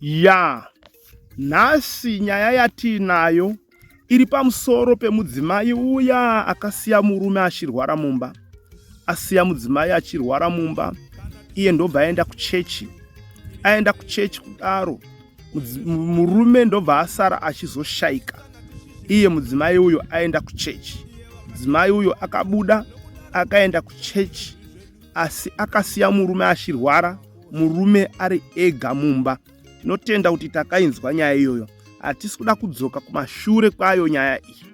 Ya, nhasi nyaya yatiinayo iri pamusoro pemudzimai uya akasiya murume achirwara mumba. Asiya mudzimai achirwara mumba, iye ndobva aenda kuchechi. Aenda kuchechi kudaro, murume ndobva asara achizoshaika. Iye mudzimai uyo aenda kuchechi. Mudzimai uyo akabuda akaenda kuchechi asi akasiya murume achirwara, murume ari ega mumba. Tinotenda kuti takainzwa nyaya iyoyo. Hatisi kuda kudzoka kumashure kwayo nyaya iyi.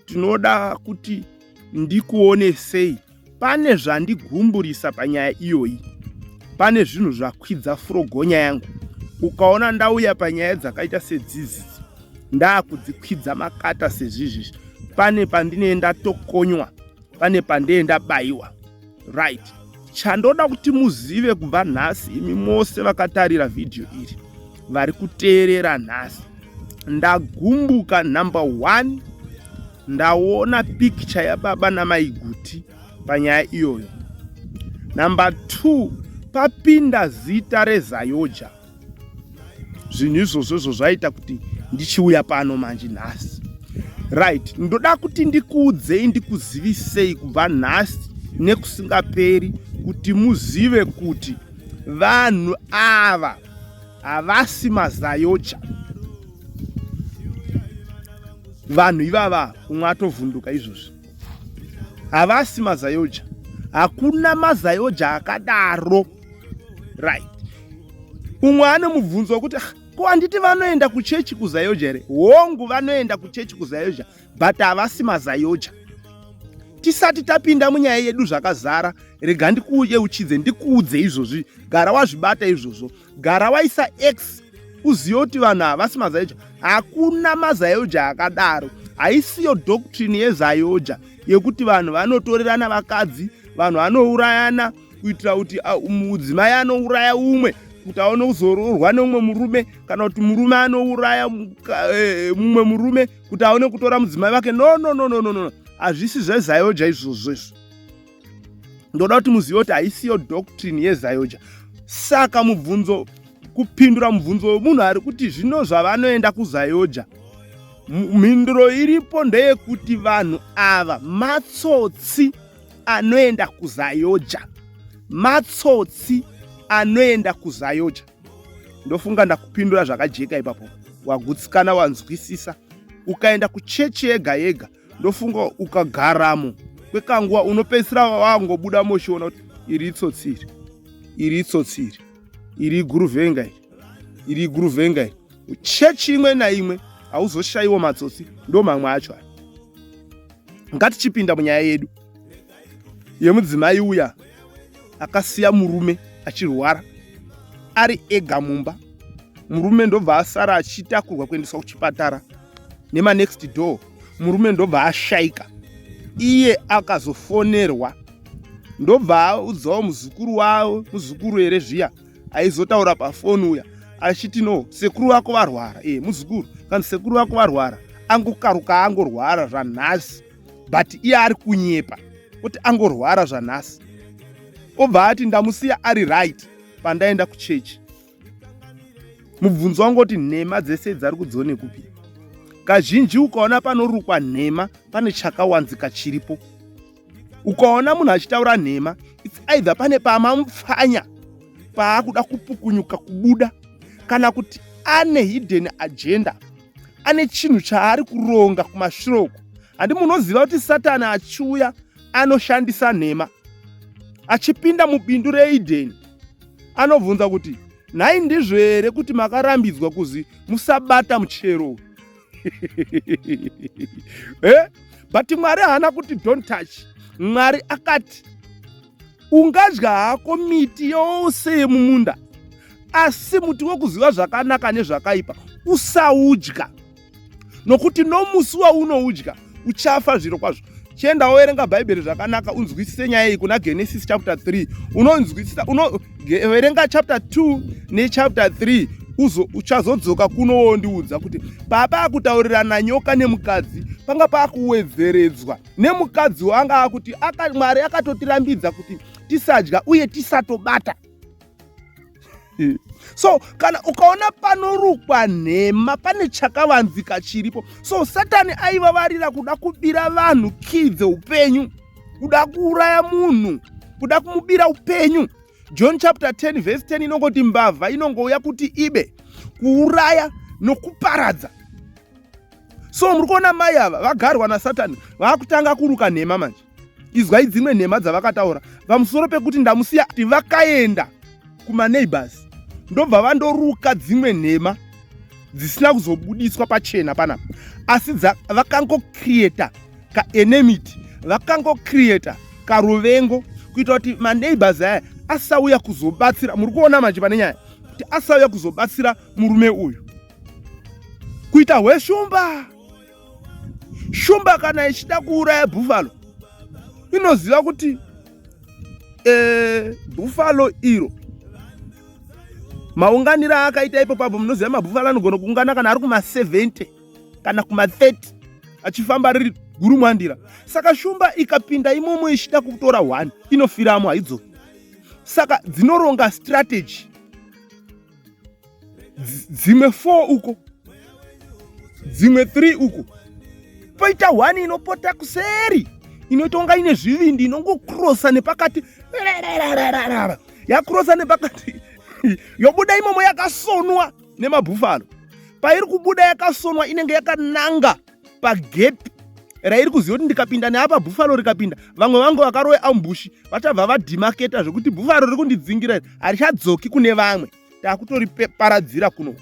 Tinoda kuti ndikuonesei pane zvandigumburisa panyaya iyoyi. Pane zvinhu zvakwidza furogonya yangu. Ukaona ndauya panyaya dzakaita sedzizi ndakudzikwidza makata sezvizvi, pane pandinee ndatokonywa, pane pandee ndabayiwa. Right, chandoda kuti muzive kubva nhasi, imi mose vakatarira vhidhiyo iri, vari kuteerera nhasi, ndagumbuka. Number 1, ndaona pikicha yababa namaiguti panyaya iyoyo. Number 2, papinda zita reZayoja. Zvinhu izvozvo izvo zvaita kuti ndichiuya pano manje nhasi. Right, ndoda kuti ndikuudzei, ndikuzivisei kubva nhasi nekusingaperi kuti muzive kuti vanhu ava havasi maZayoja. Vanhu ivava, umwe atovhunduka izvozvi, havasi maZayoja. Hakuna maZayoja akadaro. Right, umwe ane mubvunzo wekuti, ah, ko handiti vanoenda kuchechi kuZayoja here? Hongu, vanoenda kuchechi kuZayoja, but havasi maZayoja. Tisati tapinda munyaya yedu zvakazara, rega ndikuyeuchidze, ndikuudze izvozvi. Gara wazvibata izvozvo, gara waisa x, uzive kuti vanhu havasi maZayoja. Hakuna maZayoja akadaro. Haisiyo doctrine yeZayoja yekuti vanhu vanotorerana vakadzi, vanhu vanourayana kuitira kuti mudzimai anouraya umwe kuti aone kuzoroorwa neumwe murume, kana kuti murume anouraya mumwe murume kuti aone kutora mudzimai vake. No, no, no, no, no, no, hazvisi zveZayoja izvozvo izvo. Ndoda kuti muzive kuti haisiyo doctrine yeZayoja. Saka mubvunzo, kupindura mubvunzo wemunhu ari kuti zvino zvavanoenda kuZayoja, mhinduro iripo ndeyekuti vanhu ava matsotsi anoenda kuZayoja. Matsotsi anoenda kuZayoja. Ndofunga ndakupindura zvakajeka ipapo, wagutsikana, wanzwisisa. Ukaenda kuchechi yega yega, ndofunga ukagaramo kwekanguva, unopedzisira wangobuda mochiona kuti iri itsotsi iri, iri itsotsi iri, iri iguruvhenga iri, iri iguruvhenga iri. Chechi imwe naimwe hauzoshayiwo matsotsi, ndo mamwe acho aya. Ngatichipinda munyaya yedu yemudzimai uya akasiya murume achirwara ari ega mumba. Murume ndobva asara achitakurwa kuendeswa kuchipatara nemanext door. Murume ndobva ashaika. Iye akazofonerwa, ndobva audzawo muzukuru wavo, muzukuru here zviya aizotaura pafoni uya, achiti, no, sekuru vako varwara. E, muzukuru kana sekuru vako varwara, angokaruka, angorwara zvanhasi. But iye ari kunyepa kuti angorwara zvanhasi. Obva ati, ndamusiya ari right pandaenda kuchechi. Mubvunzo wangu kuti nhema dzese dzari kudzione kupi? Kazhinji ukaona panorukwa nhema, pane chakawanzika chiripo. Ukaona munhu achitaura nhema, it's either pane pamamupfanya paakuda kupukunyuka kubuda, kana kuti ane hidden agenda, ane chinhu chaari kuronga kumashure uko. Handi munoziva kuti Satani achiuya anoshandisa nhema? Achipinda mubindu reEdeni, anobvunza kuti, nhai, ndizvo here kuti makarambidzwa kuzi musabata muchero? Eh? But Mwari haana kuti don't touch. Mwari akati ungadya hako miti yose yemumunda, asi muti wekuziva zvakanaka nezvakaipa usaudya, nokuti nomusi waunoudya uchafa zviro kwazvo. Chienda woverenga Bhaibheri zvakanaka unzwisise nyaya iyi. Kuna Genesis chapter 3 unonzwisisa. Unoverenga chapter 2 nechapter 3, uzo uchazodzoka kuno wondiudza kuti papa akutaurirana nyoka nemukadzi panga pakuwedzeredzwa nemukadzi wanga akuti Mwari akatotirambidza kuti tisadya uye tisatobata. So kana ukaona panorukwa nhema, pane chakavanzika chiripo. So Satani aivavarira kuda kubira vanhu kii dzeupenyu, kuda kuuraya munhu, kuda kumubira upenyu. John chapter 10 verse 10 inongoti mbavha inongouya kuti ibe, kuuraya nokuparadza. So muri kuona mai ava vagarwa naSatani, vaakutanga kuruka nhema manje. Izwai dzimwe nhema dzavakataura pamusoro pekuti ndamusiya, kuti vakaenda kumaneighbors ndobva vandoruka dzimwe nhema dzisina kuzobudiswa pachena panapa, asi vakangocreata kaenmity, vakangocreata karuvengo kuita kuti maneighbors aya asauya kuzobatsira. Muri kuona manje pane nyaya, kuti asauya kuzobatsira murume uyu. Kuita hweshumba. Shumba kana ichida kuuraya buffalo inoziva kuti buffalo iro maunganiro aakaita ipo papo, munoziva mabuffalo anogona kuungana kana ari kuma70 kana kuma30 achifamba riri gurumwandira. Saka shumba ikapinda imomo ichida kutora 1, inofiramo, haidzoki. Saka dzinoronga strategy, dzimwe 4 uko, dzimwe 3 uko, poita 1 inopota kuseri, inoita kunga ine zvivindi, inongokrosa nepakati. Yakrosa nepakati, yobuda imomo yakasonwa nemabhufalo. Pairi kubuda yakasonwa, inenge yakananga pagap rairi kuziva kuti ndikapinda neapa, bhufalo rikapinda, vamwe vangu vakaroya ambush vachabva vademarcata zvekuti bhufalo riri kundidzingira, harichadzoki kune vamwe, takutoriparadzira kuno.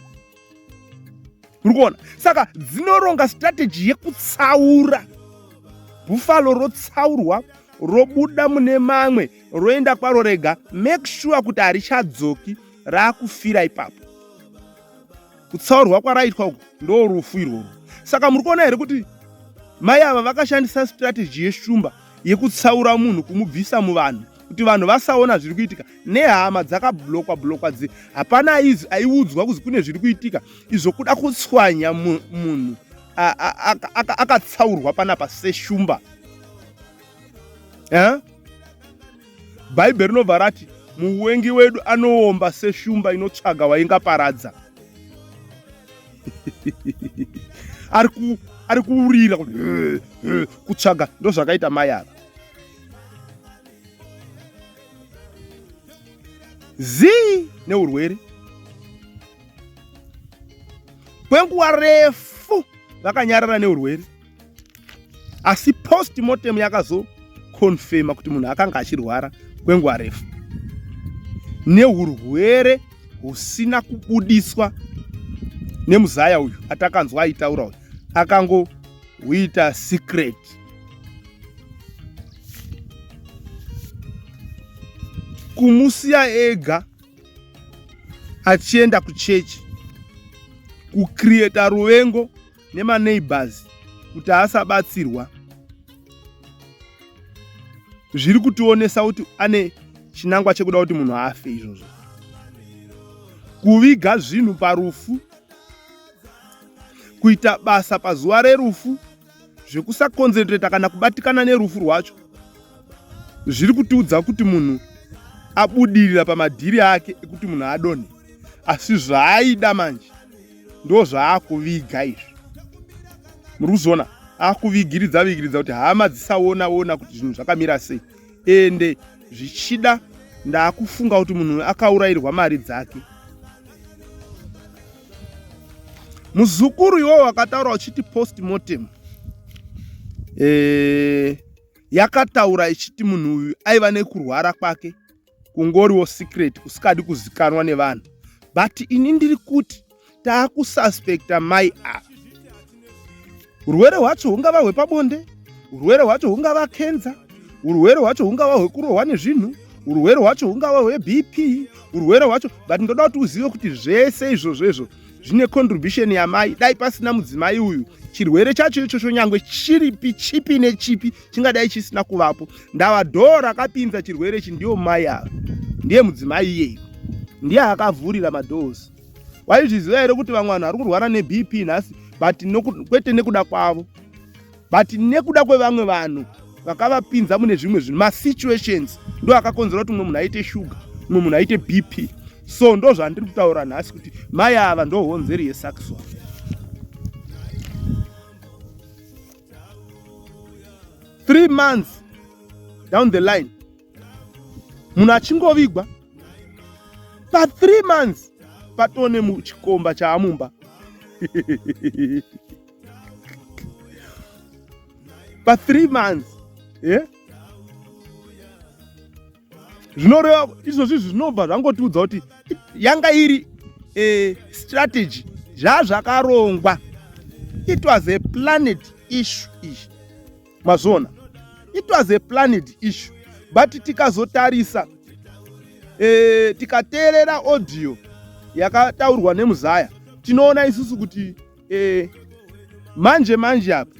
Uri kuona? Saka dzinoronga strategy yekutsaura bhufalo, rotsaurwa, robuda mune mamwe, roenda kwaro rega. Make sure kuti harichadzoki, raakufira ipapo. Kutsaurwa kwaraitwa uku ndo rufu irworwo. Saka muri kuona here kuti mai ava vakashandisa strategy yeshumba yekutsaura munhu, kumubvisa muvanhu, kuti vanhu vasaona zviri kuitika? Nehama dzakablockwa blockwa dzi, hapana aiudzwa kuzi kune zviri kuitika izvo. Kuda kutswanya munhu akatsaurwa panapa seshumba. Bhaibheri rinobva rati muwengi wedu anoomba seshumba inotsvaga waingaparadza. Ari kuurira kutsvaga. Ndo zvakaita mai ava. Zii neurwere kwenguva refu, vakanyarara neurwere, asi post mortem yakazoconfirma kuti munhu akanga achirwara kwenguva refu neurwere husina kubudiswa nemuzaya uyu atakanzwa aitaura uyu, akangohuita secret. Kumusiya ega achienda kuchechi, kucreata ruvengo nemaneighbors kuti asabatsirwa, zviri kutionesa kuti ane chinangwa chekuda kuti munhu afe. Izvozvo, kuviga zvinhu parufu, kuita basa pazuva rerufu, zvekusaconcentrata kana kubatikana nerufu rwacho, zviri kutiudza kuti munhu abudirira pamadhiri ake ekuti munhu adonhe. Asi zvaaida manje ndo zvaakuviga izvi. Muri kuzviona, akuvigiridza vigiridza kuti hama dzisaona ona kuti zvinhu zvakamira sei. Ende zvichida ndaakufunga kuti munhu akaurayirwa mari dzake. Muzukuru iwowo wakataura uchiti post mortem yakataura ichiti munhu uyu aiva nekurwara kwake kungoriwo secret, kusikadi kuzikanwa nevanhu. But ini ndiri kuti taakususpecta mai ava. Urwere hwacho hungava hwepabonde, urwere hwacho hungava kenza, urwere hwacho hungava hwekurohwa nezvinhu, urwere hwacho hungava hweBP, urwere hwacho. But ndoda kuti uzive kuti zvese izvozvo izvo zvine contribution yamai. Dai pasina mudzimai uyu, chirwere chacho ichocho, nyangwe chiripi chipi nechipi, chingadai chisina kuvapo. Ndava dhoo rakapinza chirwere ichi ndiyo mai ava, ndiye mudzimai iyeyo, ndiye akavhurira madoors. Waizviziva here kuti vamwe vanhu vari kurwara neBP nhasi, but kwete nekuda kwavo, but nekuda kwevamwe vanhu vakavapinza mune zvimwe zvinhu? Masituations ndo akakonzera kuti mumwe munhu aite shuga, mumwe munhu aite BP. So ndo zvandiri kutaura nhasi kuti mai ava ndo honzeri yesaxon. Three months down the line munhu achingovigwa pa 3 months patone muchikomba chaamumba pa 3 months yeah? Zvinoreva izvozvi zvinobva zvangotiudza kuti yanga iri eh, strategy zvazvakarongwa. It was a planet issue iyi, mazviona? It was a planet issue, but tikazotarisa e, tikateerera audio yakataurwa nemuzaya, tinoona isusu kuti e, manje manje apa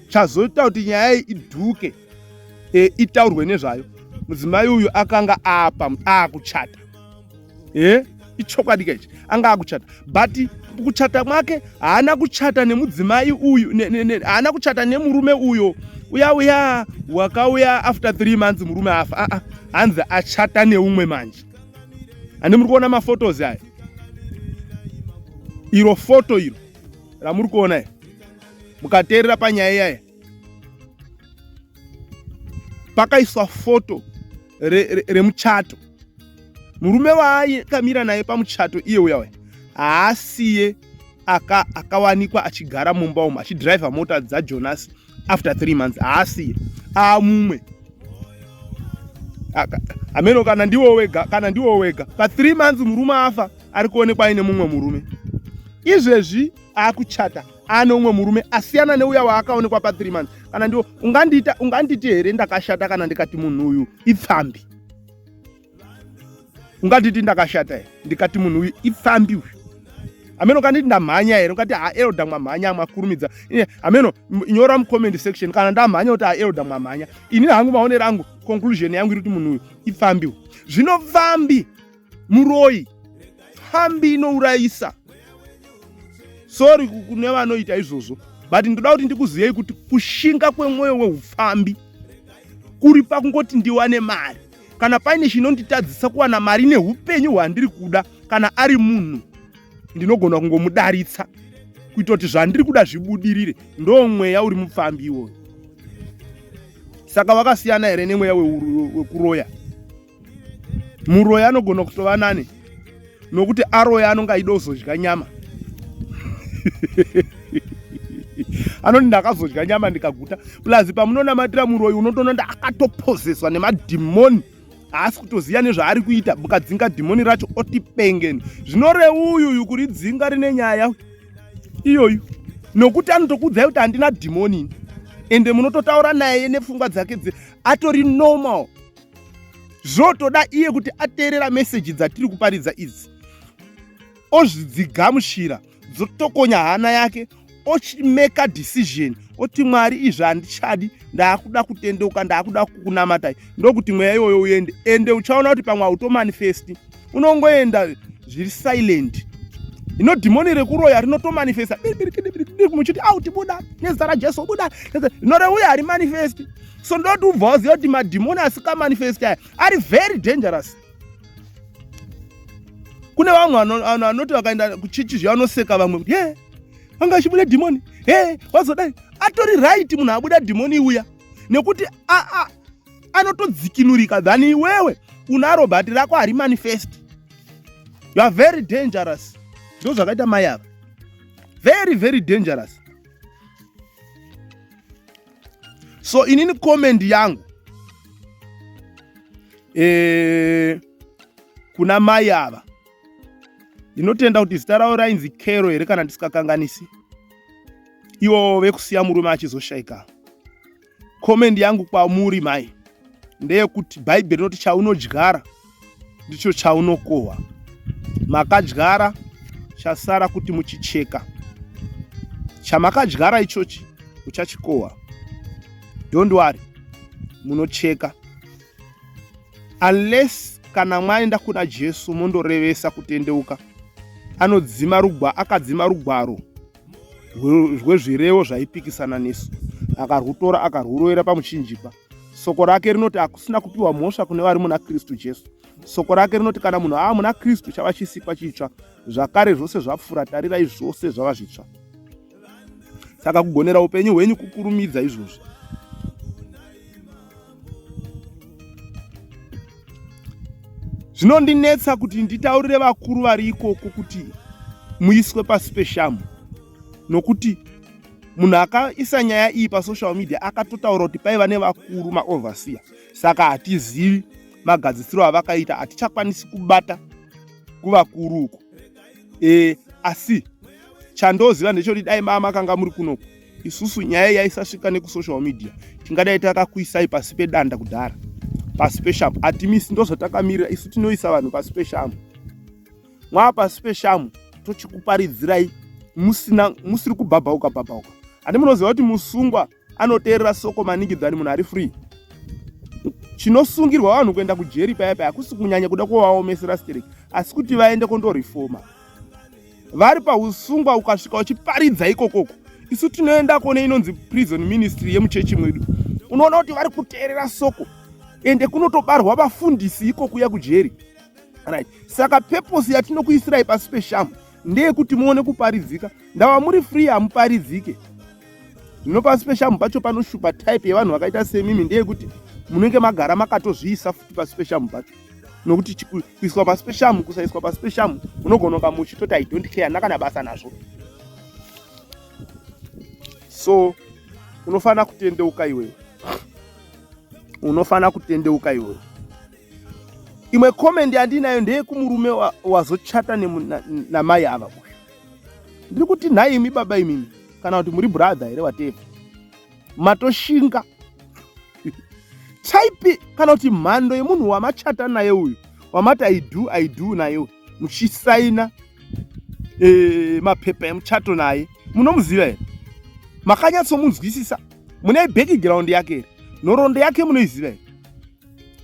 chazoita kuti nyaya iyi idhuke, e, itaurwe nezvayo, mudzimai uyu akanga apa akuchata. E, ichokwadi kaichi, anga akuchata, but kuchata mwake haana kuchata nemudzimai uyu, haana kuchata nemurume uyo uya uya wakauya after 3 months murume afa. Aa, hanzi achata neumwe manje. Handi muri kuona mafotos aya? Iro foto iro ramuri kuona iri, mukateerera panyaya iyaya pakaiswa foto remuchato re, re murume waakamira naye pamuchato iye uya uya haasiye akawanikwa aka achigara mumba umu achidhiraivha mota dzaJonas after 3 months. Haasiye, amumwe hameno. Kana ndiwo wega, kana ndiwo wega, pa 3 months murume afa, ari kuonekwa aine mumwe murume. Izvezvi akuchata, ane umwe murume asiyana neuya waakaonekwa pa 3 months. Kana ndiwo ungandiita, unganditi here ndakashata kana ndikati munhu uyu ipfambi? Ungatiti ndakashata here ndikati munhu uyu ipfambi uyu? Hameno, kanditi ndamhanya here, ungati ha, elder mwamhanya, mwakurumidza. Hameno, nyora mucomment section kana ndamhanya kuti ha, elder mwamhanya. Ini hangu maonero angu, conclusion yangu iri kuti munhu uyu ipfambi uyu. Zvino pfambi muroyi, pfambi inourayisa. Sorry kune vanoita izvozvo, but ndoda kuti ndikuzivei kuti kushinga kwemwoyo weupfambi kuri pakungoti ndiwane mari. Kana paine chinonditadzisa kuwana mari neupenyu hwandiri kuda, kana ari munhu ndinogona kungomudaritsa kuita kuti zvandiri kuda zvibudirire. Ndo mweya uri mupfambi iwoyo. Saka wakasiyana here nemweya wekuroya? Muroyi anogona kutova nani, nokuti aroya anonge aida kuzodya nyama. Anoti ndakazodya nyama ndikaguta. Plus pamunonamatira muroyi, unotoona ndi akatopozeswa nemadhimoni, haasi kutoziva nezvaari kuita. Mukadzinga dhimoni racho oti pengeni. Zvinoreuyu kuridzinga rine nyaya iyoyu, nokuti anotokuudzai kuti handina dhimoni, ende munototaura naye nepfungwa dzake atori normal. Zvotoda iye kuti ateerera meseji dzatiri kuparidza idzi, ozvidzigamushira, dzotokonya hana yake, ochimeka decision, oti Mwari, izvi handichadi, ndaakuda kutendeuka, ndaakuda kukunamatai, ndokuti mweya iwoyo uende. Ende uchaona kuti pamwe hautomanifesti, unongoenda zviri silent. Ino dhimoni rekuroya rinotomanifesta muchiti auti buda nezita raJesu, buda. Rinoreuya harimanifesti. So ndoti ubva waziva kuti madhimoni asikamanifesti aya ari very dangerous. Kune vamwe vanhu vanoti vakaenda kuchechi zviya vanoseka vamwe kuti he, anga achibuda dhimoni, he, wazodai. Atori right munhu abuda dhimoni uya, nekuti anotodzikinurika than iwewe unaro but rako harimanifest. You are very dangerous. Ndo zvakaita mai ava, very very dangerous. So inini comment yangu kuna mai ava, ndinotenda kuti zita ravo rainzi Kero here, kana ndisikakanganisi, ivo vekusiya murume achizoshayika. Comment yangu kwamuri mai ndeyekuti Bhaibheri rinoti chaunodyara ndicho chaunokohwa. Makadyara, chasara kuti muchicheka. Chamakadyara ichochi muchachikohwa. Don't worry, munocheka, unless kana mwaenda kuna Jesu mondorevesa kutendeuka. Anodzima rugwa, akadzima rugwaro rwezvirevo zvaipikisana nesu, akarwutora akarwurovera pamuchinjikwa. Soko rake rinoti hakusina kupiwa mhosva kune vari muna Kristu Jesu. Soko rake rinoti kana munhu ava muna Kristu chava chisikwa chitsva, zvakare zvose zvapfuura, tarirai zvose zvava zvitsva. Saka kugonera upenyu hwenyu kukurumidza izvozvi. Zvinondinetsa kuti nditaurire vakuru vari ikoko kuti muiswe pasi peshamhu nokuti munhu akaisa nyaya iyi pasocial media akatotaura kuti paiva nevakuru maoverseer saka hatizivi magadzisiro avakaita hatichakwanisi kubata kuvakuru uko e, asi chandoziva ndechoti dai mama kanga muri kunoku isusu nyaya yaisasvika nekusocial media tingadai takakuisai pasi pedanda kudhara pasi peshamu hatimisi ndozvatakamirira isu tinoisa vanhu pasi peshamu mwaa pasi peshamu tochikuparidzirai musina musiri kubhabhauka bhabhauka handi munoziva kuti musungwa anoteerera soko maningi than munhu ari free chinosungirwa vanhu kuenda kujeri paya paya hakusi kunyanya kuda kuvaomesera stereki asi kuti vaende kondorifoma vari pausungwa ukasvika uchiparidza ikokoko isu tinoendako neinonzi prison ministry yemuchechi mwedu unoona kuti vari kuteerera soko ende kunotobarwa vafundisi ikokuya kujeri right saka purpose yatinokuisirai pasi peshamu ndeyekuti muone kuparidzika ndava muri free hamuparidzike zvino pasi peshamu pacho panoshupa type yevanhu vakaita semimi ndeyekuti munenge magara makatozviisa futi pasi peshamu pacho nokuti kuiswa pasi peshamu kusaiswa pasi peshamu munogona kunga muchitoti i don't care nakana basa nazvo so unofanira kutendeuka iwewe unofanira kutendeuka iwewe imwe comment yandinayo ndeyekumurume wazochata namai ava uyu ndiri kuti nhai imi baba imimi kana kuti muri brother here whatever matoshinga type kana kuti mhando yemunhu wamachata naye uyu wamati i do i do naye uyu muchisaina e, mapepa emuchato naye munomuziva here makanyatsomunzwisisa mune background yake here nhoroondo yake munoiziva here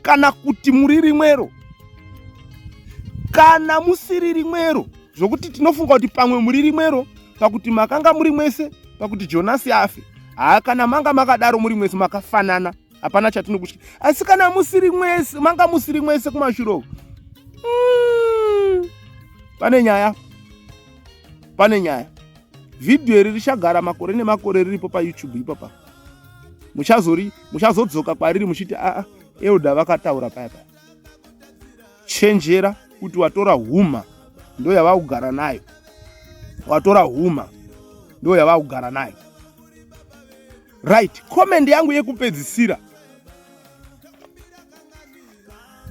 kana kuti muri rimwero kana musiri rimwero zvokuti tinofunga kuti pamwe muri rimwero pakuti makanga muri mwese pakuti jonasi afe haa kana manga makadaro muri mwese makafanana hapana chatinokutya asi kana musiri mwese manga musiri mwese kumashure uku mm, pane nyaya pane nyaya vhidhiyo iri richagara makore nemakore riripo payoutube ipapa muchazori muchazodzoka kwariri muchiti aa elda vakataura paya paya chenjera kuti watora huma ndo yavakugara nayo watora huma ndo yavakugara nayo right comment yangu yekupedzisira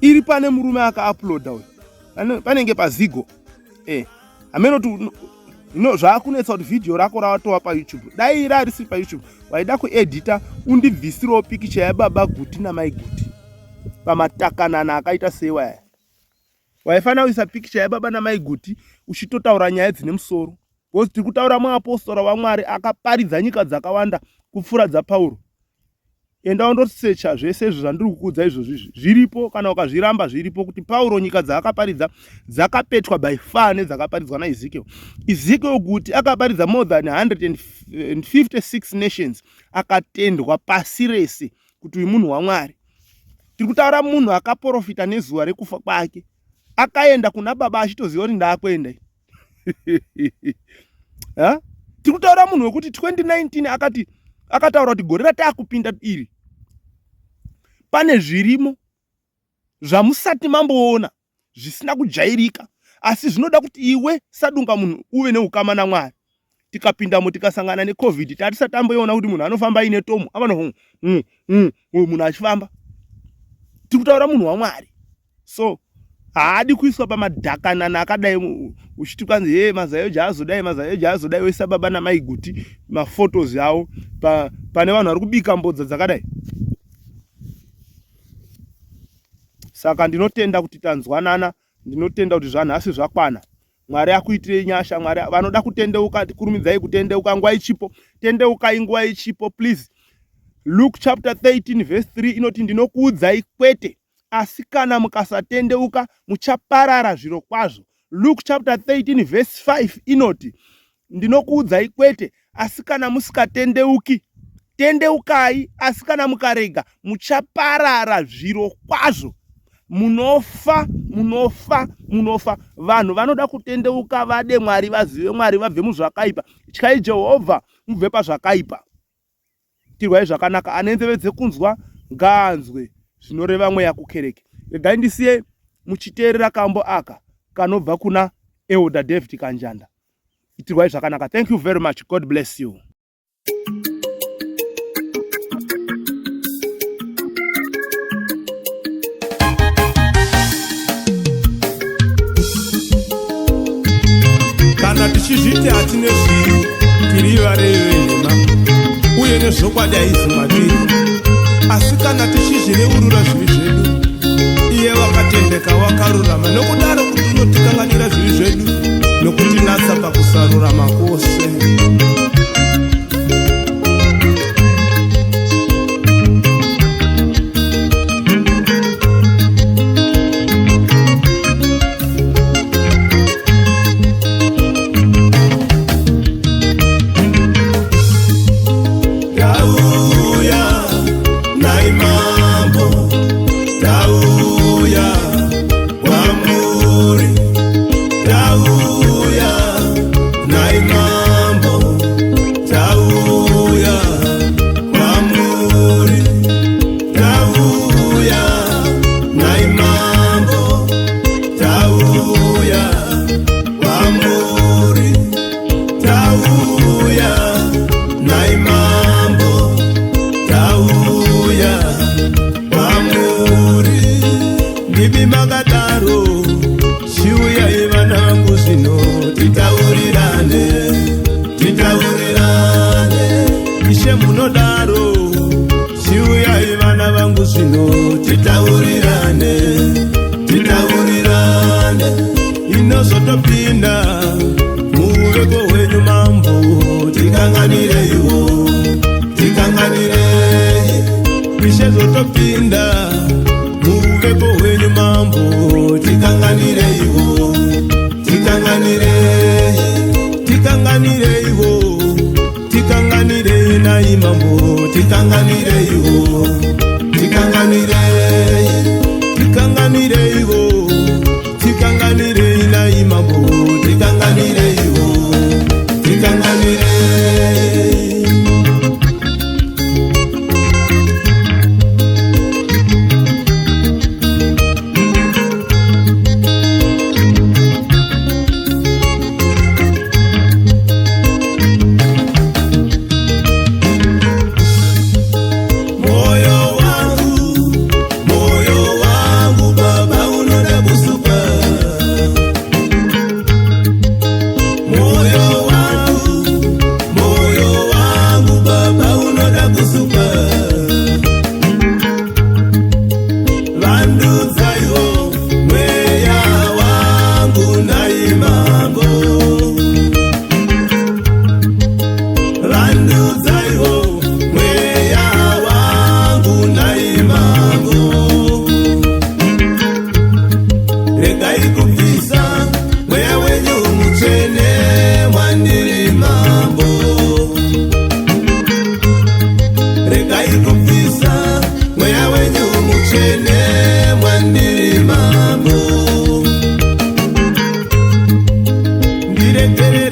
iri pane murume akauploada uyu panenge pazigo eh hameno kuti no zvaakunetsa kuti vhidhiyo rako rawatova payoutube dai ira risiri payoutube waida kuedita undibvisirewo pikicha yababa guti namai guti pamatakanana akaita seiwaya waifanira kuisa pikicha yababa namai guti uchitotaura nyaya dzine musoro because tiri kutaura muapostora wamwari akaparidza nyika dzakawanda kupfuura dzapauro enda undosecha zvese izvo zvandiri kukuudza izvozvi izvi zviripo kana ukazviramba zviripo kuti pauro nyika dzaakaparidza dzakapetwa by far nedzakaparidzwa naezekiel ezekiel kuti akaparidza more than 156 nations akatendwa pasi rese kuti uyu munhu wamwari tiri kutaura munhu akaprofita nezuva rekufa kwake akaenda kuna baba achitoziva kuti ndaakuenda tiri kutaura munhu wekuti 2019 akati akataura kuti gore rataakupinda iri pane zvirimo zvamusati mamboona zvisina kujairika asi zvinoda kuti iwe sadunga munhu uve neukama namwari tikapindamo tikasangana necovid tatisati tamboiona kuti munhu anofamba aine tomu avano mm, mm, munhu achifamba tiri kutaura munhu wamwari so haadi kuiswa pamadhakanana akadai uchiti kwanzi he mazayoja azodai mazayoja azodai oisa baba namai guti mafotos avo pa, pane vanhu vari kubika mbodza dzakadai saka ndinotenda kuti tanzwanana ndinotenda kuti zvanhasi zvakwana mwari akuitirei nyasha mwari vanoda kutendeuka kurumidzai kutendeuka nguva ichipo tendeukai nguva ichipo please luke chapter 13 verse 3 inoti ndinokuudzai kwete asi kana mukasatendeuka muchaparara zviro kwazvo luke chapter 13 verse 5 inoti ndinokuudzai kwete asi kana musikatendeuki tendeukai asi kana mukarega muchaparara zviro kwazvo. Munofa, munofa, munofa. Vanhu vanoda kutendeuka vade Mwari, vazive Mwari, vabve muzvakaipa. Tyai Jehovha, mubve pazvakaipa. Itirwai zvakanaka. Ane nzeve dzekunzwa ngaanzwe zvinoreva mweya kukereke. Regai ndisiye muchiteerera kambo aka kanobva kuna Elder David Kanjanda. Itirwai zvakanaka. Thank you very much. God bless you. Kana tichizviti hatine zvivi, tiri varevi venhema, uye nezvokwadi haizi matiri. Asi kana tichizvireurura zvivi zvedu, iye wakatendeka wakarurama, nokudaro kuti unotikanganira zvivi zvedu nokutinatsa pakusarurama kwose. Tauya nai mambo, tauya kwamuri, tauya nai mambo, tauya kwamuri, tauya nai mambo, tauya kwamuri, tauya nai mambo, tauya kwamuri. Ndimi makadaro, chiuyai vana vangu zvino titaurirane, titaurirane. Ishe munodaro, chiuyai vana vangu zvino titaurirane, titaurirane. Inozotopinda muveko hwenyu mambo, tikanganireiwo, tikanganirei. Ishe zotopinda muvepo hwenyu mambo, tikanganireiwo, tikanganirei, tikanganireiwo, tikanganirei nai mambo, tikanganireiwo, tikanganirei, tikanganireiwo, tikanganirei nai mambo, tikanganireiwo, tikanganirei. Moyo wangu, moyo wangu baba unoda kusukwa. Moyo wangu, moyo wangu baba unoda kusukwa. Vandudzaiwo mweya wangu nai mambo. Vandudzaiwo mweya wangu nai mambo. Regai kubvisa mweya wenyu mutsvene mwandiri mambo. Regai kubvisa mweya wenyu mutsvene mwandiri mambo. Ndiregerere.